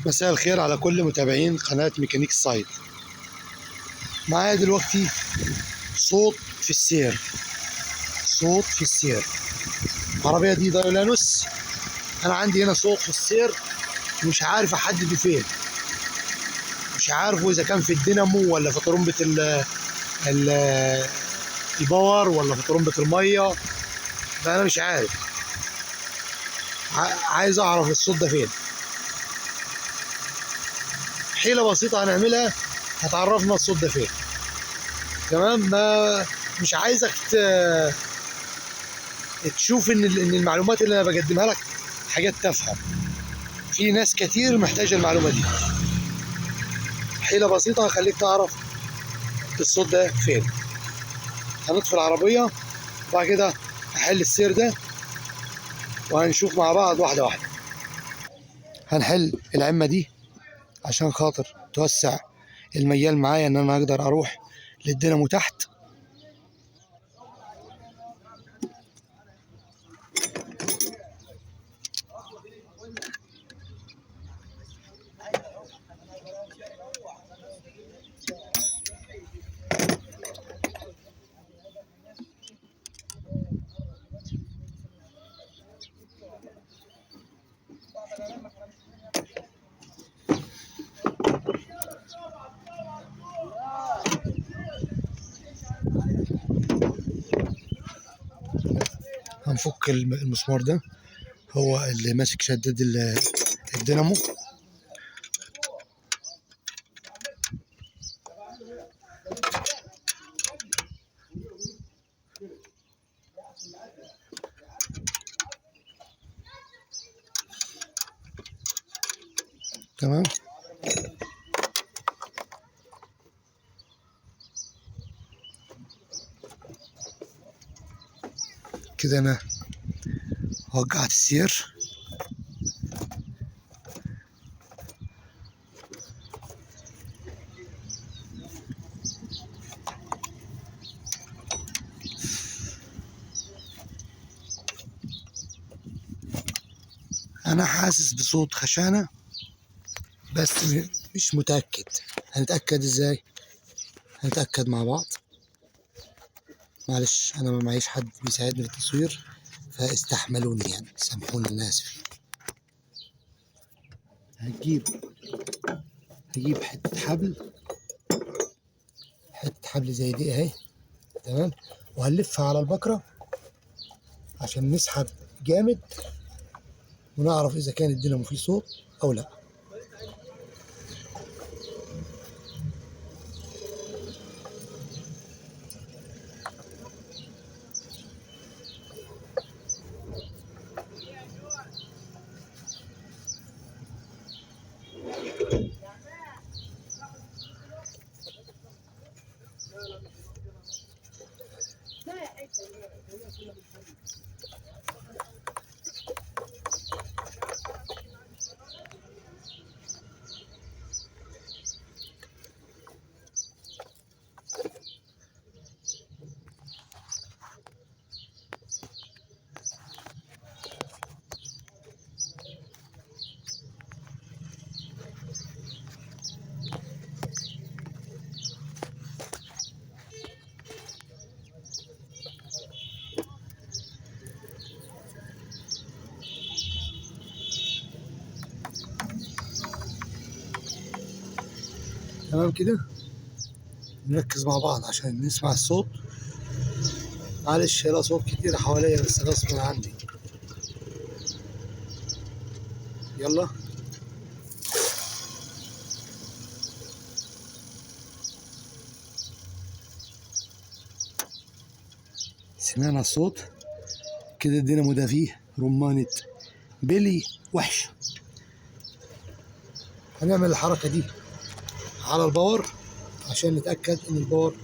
مساء الخير على كل متابعين قناة ميكانيك الصعيد. معايا دلوقتي صوت في السير، صوت في السير. العربية دي دايو لانوس. أنا عندي هنا صوت في السير مش عارف أحدده فين، مش عارفه إذا كان في الدينامو ولا في طرمبة ال power ولا في طرمبة المية، فأنا مش عارف. عايز أعرف الصوت ده فين. حيلة بسيطة هنعملها هتعرفنا الصوت ده فين. تمام؟ ما مش عايزك تشوف ان المعلومات اللي انا بقدمها لك حاجات تافهة. في ناس كتير محتاجه المعلومة دي. حيله بسيطة هخليك تعرف الصوت ده فين. هنطفي العربية وبعد كده هحل السير ده وهنشوف مع بعض واحدة واحدة. هنحل العمه دي عشان خاطر توسع المجال معايا ان انا اقدر اروح للدينامو تحت. هنفك المسمار ده، هو اللي ماسك شداد الدينامو. تمام. كده انا وقعت السير. انا حاسس بصوت خشانة بس مش متأكد. هنتأكد ازاي؟ هنتأكد مع بعض. معلش انا ما معيش حد بيساعدني في التصوير فاستحملوني، يعني سامحوني، انا اسف. هجيب حتة حبل، حتة حبل زي دي اهي. تمام. وهنلفها على البكرة عشان نسحب جامد ونعرف اذا كان الدينامو فيه صوت او لا. تمام كده. نركز مع بعض عشان نسمع الصوت. معلش لا صوت كتير حواليا بس غصب عني. يلا. سمعنا الصوت كده. الدينامو ده فيه رمانة بلي وحشة. هنعمل الحركة دي على ال power عشان نتأكد ان ال power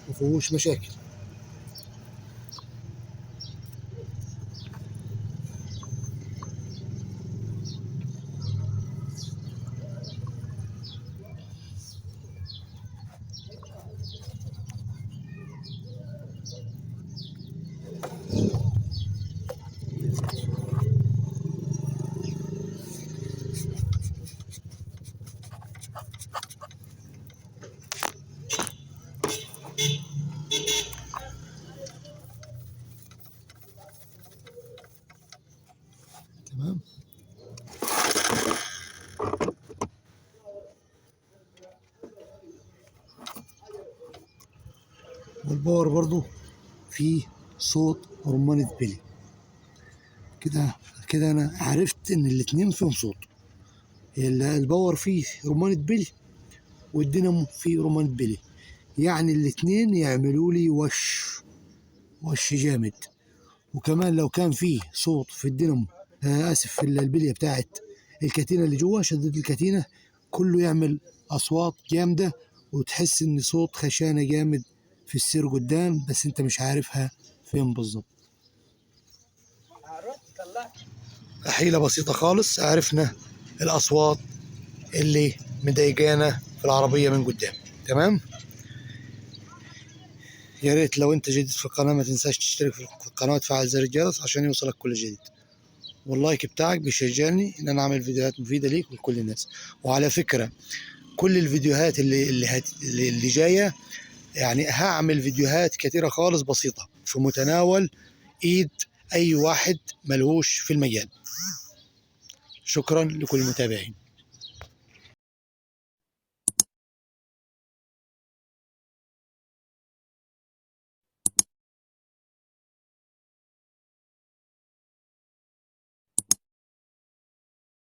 مفيهوش مشاكل. وال power برضو فيه صوت رمانة بلي. كده كده انا عرفت ان الاتنين فيهم صوت، ال power فيه رمانة بلي والدينامو فيه رمانة بلي، يعني الاتنين يعملوا لي وش جامد. وكمان لو كان فيه صوت في الدينامو، اسف، في البلية بتاعت الكتينه اللي جوه، شدد الكتينه كله يعمل اصوات جامدة، وتحس ان صوت خشانه جامد في السير قدام، بس انت مش عارفها فين بالظبط. حيله بسيطة خالص، عرفنا الاصوات اللي مضايقانا في العربية من قدام. تمام. يا ريت لو انت جديد في القناة ما تنساش تشترك في القناة وتفعل زر الجرس عشان يوصلك كل جديد، وال like بتاعك بيشجعني ان انا اعمل فيديوهات مفيدة ليك ولكل الناس. وعلى فكرة كل الفيديوهات اللي جاية، يعني هعمل فيديوهات كتيرة خالص بسيطة في متناول ايد اي واحد ملهوش في المجال. شكرا لكل المتابعين.